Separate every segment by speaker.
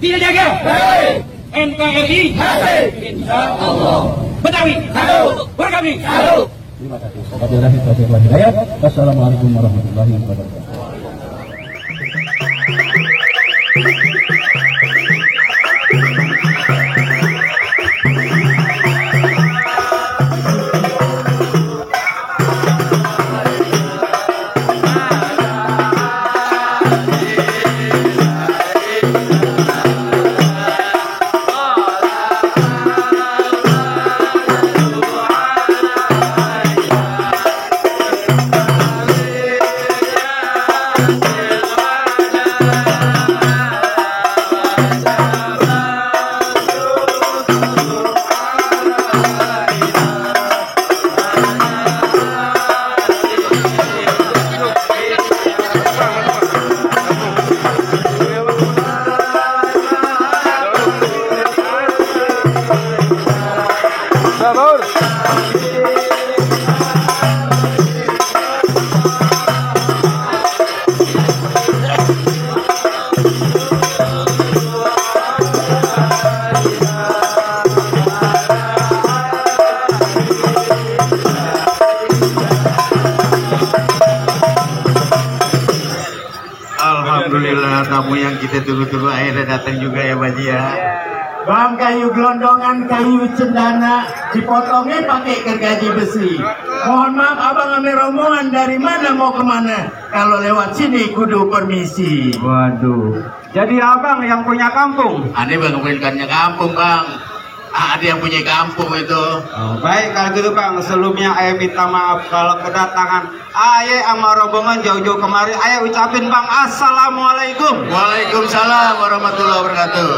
Speaker 1: Tidak jaga. NKRI. Insya Allah. Betawi. Warkami.
Speaker 2: Terima kasih. Wassalamualaikum warahmatullahi wabarakatuh.
Speaker 3: Alhamdulillah tamu yang kita tunggu-tunggu akhirnya datang juga ya Baji ya. Bang, kayu gelondongan, kayu cendana dipotongnya pakai gergaji besi. Mohon maaf abang ambil rombongan dari mana mau kemana? Kalau lewat sini kudu permisi.
Speaker 4: Waduh, jadi abang yang punya kampung?
Speaker 3: Ada bang punya kampung bang. Ada yang punya kampung itu.
Speaker 4: Oh, baik kalau gitu bang, sebelumnya ayah minta maaf kalau kedatangan ayah sama rombongan jauh-jauh kemari. Ayah ucapin bang, assalamualaikum.
Speaker 3: Waalaikumsalam warahmatullahi wabarakatuh.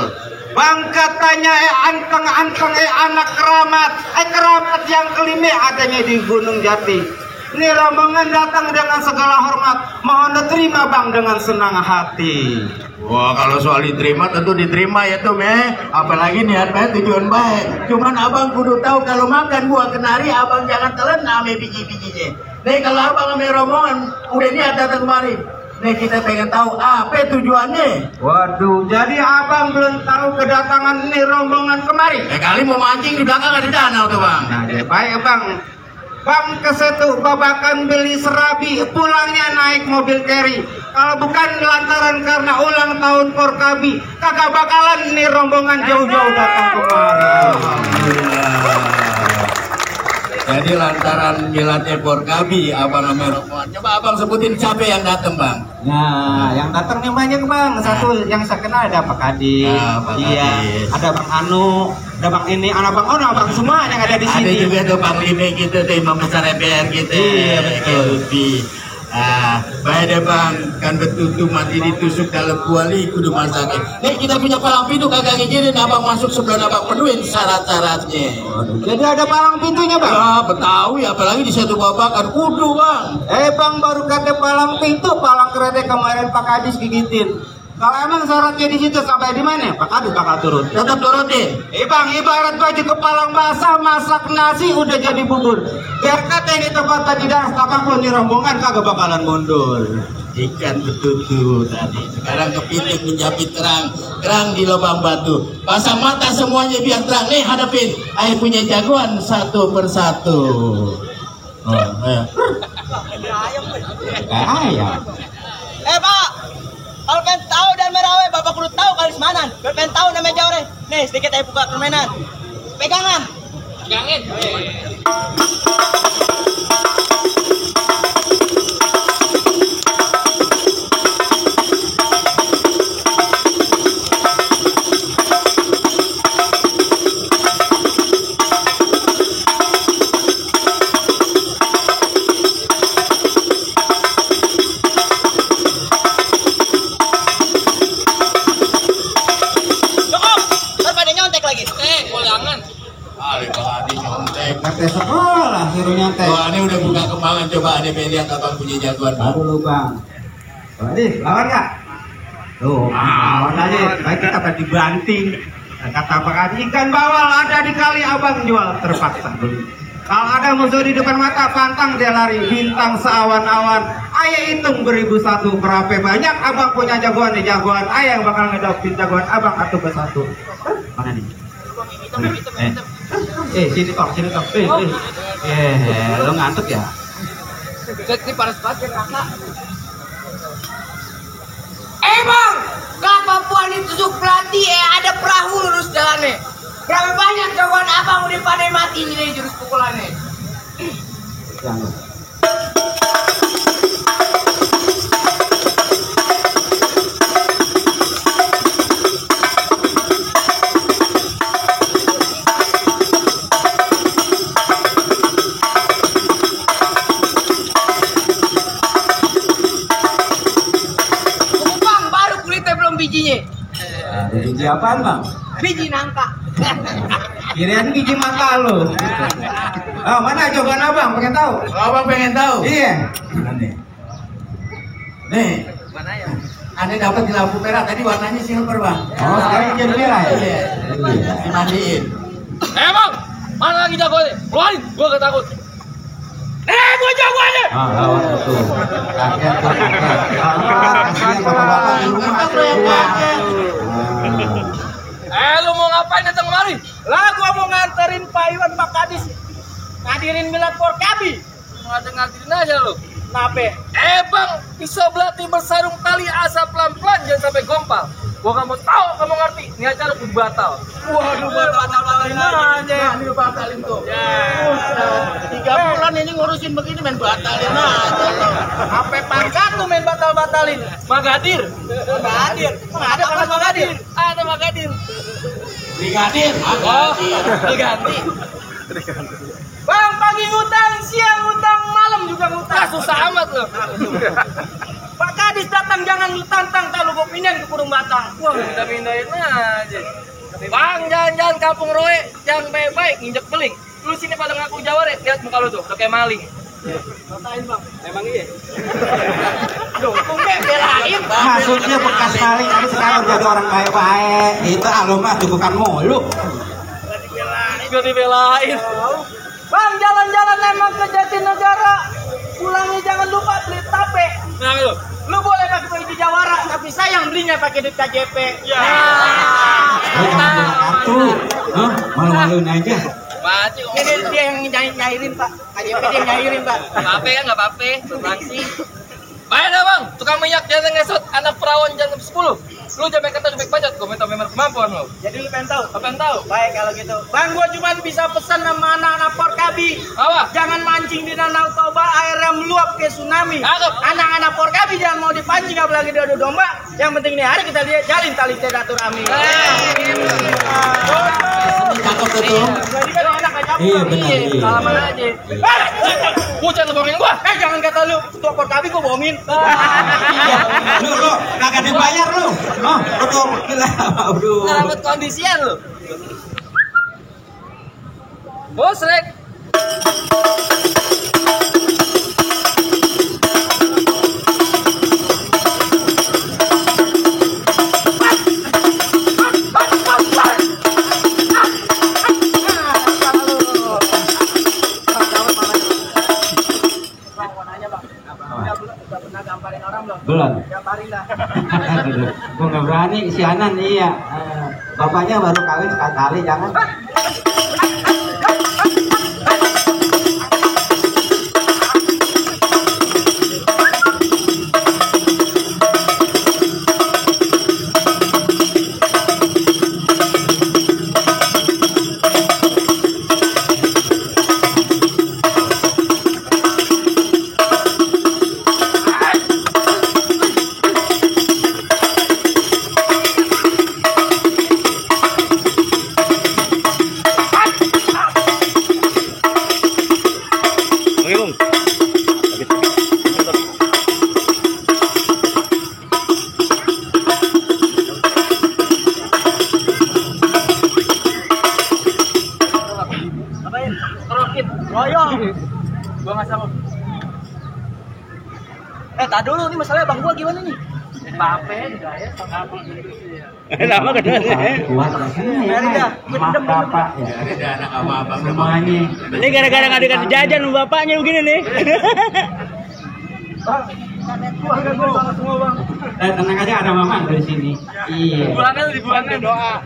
Speaker 4: Bang katanya anteng-anteng anak keramat, keramat yang kelima adanya di Gunung Jati. Ini rombongan datang dengan segala hormat, mohon diterima bang dengan senang hati.
Speaker 3: Wah, kalau soal diterima tentu diterima ya tuh apalagi niat baik tujuan baik. Cuman abang kudu tahu kalau makan buah kenari abang jangan telan ame biji-bijinya. Nih kalau abang ame rombongan udah niat datang kemari. Nih kita pengen tahu apa tujuannya.
Speaker 4: Waduh, jadi abang belum tahu kedatangan ini rombongan kemari.
Speaker 3: Kali mau mancing di belakang ada danau tuh bang.
Speaker 4: Nah, baik bang. Bang ke situ babakan beli serabi, pulangnya naik mobil carry. Kalau bukan lantaran karena ulang tahun Porkabi, kagak bakalan nih rombongan jauh-jauh datang kemari.
Speaker 3: Jadi lantaran miladnya Porkabi, abang ame rombongan. Coba abang sebutin siapa yang datang bang.
Speaker 4: Nah, yang datang nih banyak bang. Satu yang saya kenal ada Pak Kadis. Iya, ada Bang Anu, ada Bang ini, anak Bang Ono, Bang semua yang ada di sini.
Speaker 3: Ada juga tuh Bang Lime gitu, tuh Imam Besar MPR gitu.
Speaker 4: Iya betul.
Speaker 3: Baik deh bang, kan betul mati ditusuk dalam kuali kudu masakin. Nih kita punya palang pintu kagak ngizinin abang masuk sebelum abang penuhin syarat-syaratnya.
Speaker 4: Jadi ada palang pintunya bang?
Speaker 3: Ya Betawi, apalagi di satu babakan kudu bang.
Speaker 4: Bang baru kata palang pintu, palang kereta kemarin Pak Kadis gigitin. Kalau emang syaratnya di situ sampai di mana? Pak Kadis bakal turun.
Speaker 3: Tetap turutin.
Speaker 4: Bang, ibarat baju kepalang basah masak nasi udah jadi bubur. Biar kata ini tempat tajidan, apapun di rombongan kagak bakalan mundur.
Speaker 3: Ikan betutu tadi. Sekarang kepiting menjapit kerang di lubang batu. Pasang mata semuanya biar terang. Nih hadapin. Ayah punya jagoan satu persatu. Oh, ayo.
Speaker 4: Ayam.
Speaker 5: Pak, kalau pengen tahu dan merawat, bapak perlu tahu kalis manan. Kalau pengen tahu namanya jauh nih, sedikit aja buka permainan. Pegangan. Pegangin.
Speaker 4: Kata sekolah suruh nyontek.
Speaker 3: Wah, ini udah buka kembangan, coba ada lihat abang punya jagoan.
Speaker 4: Baru lu bang. Tadi lawan nggak? Tuh, lawan aja. Baik kita tadi banting. Kata Pak Kadis, ikan bawal ada di kali abang jual terpaksa beli. Kalau ada musuh di depan mata, pantang dia lari. Bintang seawan-awan, ayah hitung beribu satu. Berapa banyak abang punya jagoan di jagoan ayah yang bakal ngedapin jagoan abang satu ke satu. Mana nih? Sini Tong. Lo ngantuk ya?
Speaker 5: Jadi panas banget ya kakak. Bang, kapal puan ditusuk pelatih ada perahu lurus jalannya. Berapa banyak jagoan abang udah pada mati nih jurus pukulannya.
Speaker 4: Jangan.
Speaker 5: Bijinya.
Speaker 4: Biji apaan bang?
Speaker 5: Biji nangka.
Speaker 4: Kirain biji mata lo. Oh, mana jawaban abang? Pengen tahu?
Speaker 3: Abang pengen tahu?
Speaker 4: Iya.
Speaker 3: Nih,
Speaker 5: Mana ya?
Speaker 3: Anda dapat di lampu merah tadi warnanya silver bang.
Speaker 4: Oh, sekarang jadi merah ya?
Speaker 3: Iya. Dimandiin.
Speaker 1: Bang, mana lagi jagoannya? Keluarin, gua gak takut. Gua jagoannya.
Speaker 4: Lawan itu. Kakek tuh kakek. Bapak-bapak di rumah.
Speaker 1: Lu mau ngapain datang kemari? Lah, gua mau nganterin Pak Iwan Pak Kadis ngadirin milad Porkabi. Ngadirin aja lu. Kenapa? Bang, pisau belati bersarung tali asap pelan-pelan jangan sampai gompal. Gua gak mau tahu kamu ngerti. Ini acara pun batal. Waduh, batalin aja. Ini batalin tuh. Ya. 3 bulan ini ngurusin begini main batalin aja. Sampai pangkat tuh main batalin. Magadir. Ada kan Magadir? Ada Magadir.
Speaker 3: Brigadir.
Speaker 1: Diganti. Bang, pagi ngutang, siang ngutang, malam juga ngutang. Susah amat loh. Pak Kadis datang jangan lu tantang kalau gua pindahin ke Kurung Batang. Wah, pindahin aja. Bang, jalan-jalan kampung Roe, jangan baik-baik nginjek beling. Lu sini pada ngaku Jawa deh, lihat muka lu tuh, udah kayak maling. Ngatain bang, emang iya. Duh, kok belain?
Speaker 4: Maksudnya bekas maling, tapi sekarang jadi orang baik-baik. Itu alumah bukan mulu.
Speaker 1: Gak dibelain. Bang, jalan-jalan emang ke Jatinegara. Pulangnya jangan lupa beli tape. Nah, lu boleh pakai baju Jawara, tapi sayang belinya pakai duit KJP. Ya.
Speaker 4: Kartu, malu-maluin aja.
Speaker 5: Ini dia yang nyairin Pak. KJP dia yang nyairin Pak.
Speaker 1: Tape kan nggak apa-apa, berfungsi. Bayar dah bang, tukang minyak jangan ngesot, anak perawan jam 10. Lu jangan kata jebek bacot, gue minta memang kemampuan lu.
Speaker 5: Jadi lu pengen tahu?
Speaker 1: Pengen tahu?
Speaker 5: Baik kalau gitu. Bang, gua cuma bisa pesan sama anak-anak Porkabi.
Speaker 1: Apa?
Speaker 5: Jangan mancing di Danau Toba, airnya meluap ke tsunami.
Speaker 1: Cakep.
Speaker 5: Anak-anak Porkabi jangan mau dipancing apalagi diadu domba. Yang penting nih hari kita lihat jalin tali silaturahmi.
Speaker 3: Cakep tuh.
Speaker 5: Jadi kan enak aja.
Speaker 4: Iya benar.
Speaker 1: Salaman aja. Bocah lu bohongin gua.
Speaker 5: Jangan kata lu ketua Porkabi gua bohongin.
Speaker 4: Lu kagak dibayar lu. Betul. Gila. Aduh.
Speaker 1: Rambut kondisian lu. Bos Rek.
Speaker 4: Belum. Gue nggak berani sianan iya. Bapaknya baru kawin sekali jangan.
Speaker 5: Gua nggak sanggup. Tadi dulu nih masalahnya bang gua gimana nih?
Speaker 1: Mbappe juga ya.
Speaker 3: Lama kan?
Speaker 2: Kuat rasanya maaf bapak ya.
Speaker 3: Ada anak sama abang
Speaker 2: Semuanya.
Speaker 6: Ini gara-gara nggak dikasih jajan sama bapaknya begini nih.
Speaker 2: Tenang aja, ada mama dari sini. Iya.
Speaker 1: Dibuangnya doa.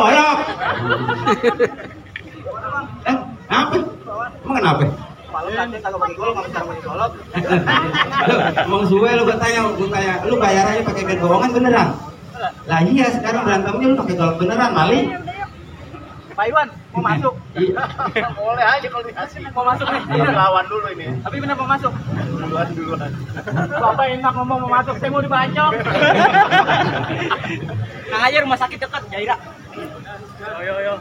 Speaker 4: Koyok. Apa? Emang kenapa? Emang suwe lu tanya, lu bayar aja pakai bed bohongan beneran? Lah iya, sekarang berantemnya lu pakai golok beneran, maling.
Speaker 1: Pak Iwan, mau masuk?
Speaker 4: Iya.
Speaker 1: Boleh aja kalau dikasih. Mau masuk nih? Iya. Lawan dulu ini. Tapi benar mau masuk? Duluan. Bapak enak ngomong mau masuk, saya mau dibacok.
Speaker 5: Nah aja rumah sakit dekat, Jaira.
Speaker 1: Ayo.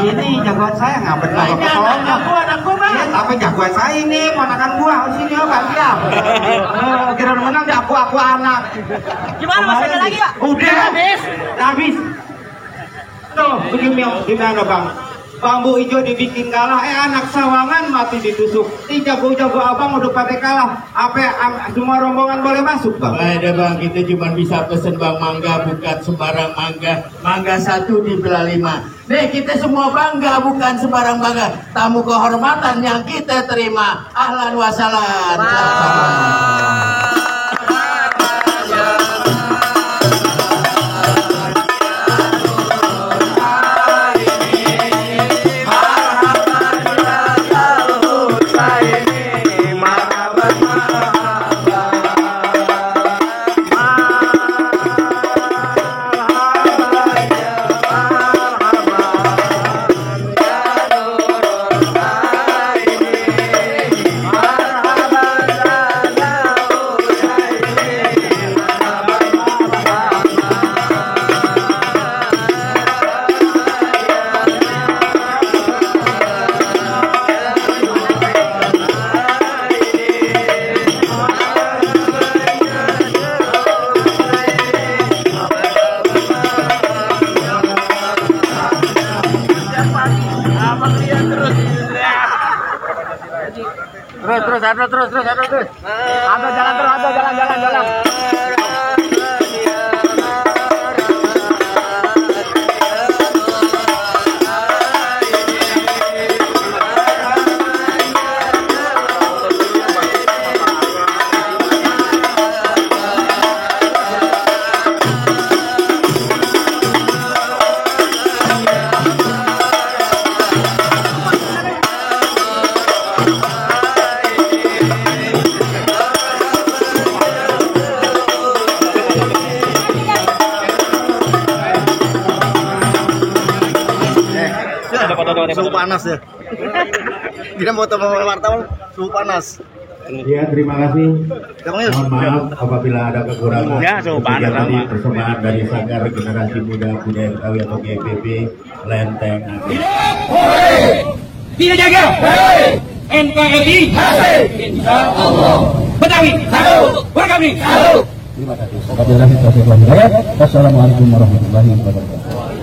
Speaker 4: Ini jagoan saya nggak benar.
Speaker 3: Ini anak gua bang.
Speaker 4: Apa jagoan saya ini, ponakan gua. Sini Bang, diam. Kira menang di aku anak.
Speaker 5: Gimana masih ada lagi Pak?
Speaker 4: Udah habis. Tuh, gimana Bang? Bambu hijau dibikin kalah, anak sawangan mati ditusuk. Ini jago-jago abang udah pada kalah. Semua rombongan boleh masuk Bang?
Speaker 3: Ada bang, kita cuma bisa pesen bang mangga, bukan sembarang mangga. Mangga 1 dibelah 5. Nih kita semua bangga, bukan sembarang bangga. Tamu kehormatan yang kita terima. Ahlan wa sahlan. Terus. Ada jalan.
Speaker 6: Suhu panas ya. Dia mau teman wartawan suhu panas.
Speaker 2: Ya, terima kasih. Mohon maaf apabila ada kekurangan.
Speaker 6: Ya, suhu panas
Speaker 2: tadi persembahan dari Sanggar Generasi Muda Budaya Betawi atau GPP Lenteng.
Speaker 1: Tidak jaga. NKRI. Insya Allah. Betawi. Berkami.
Speaker 2: Terima kasih. Wassalamualaikum warahmatullahi wabarakatuh.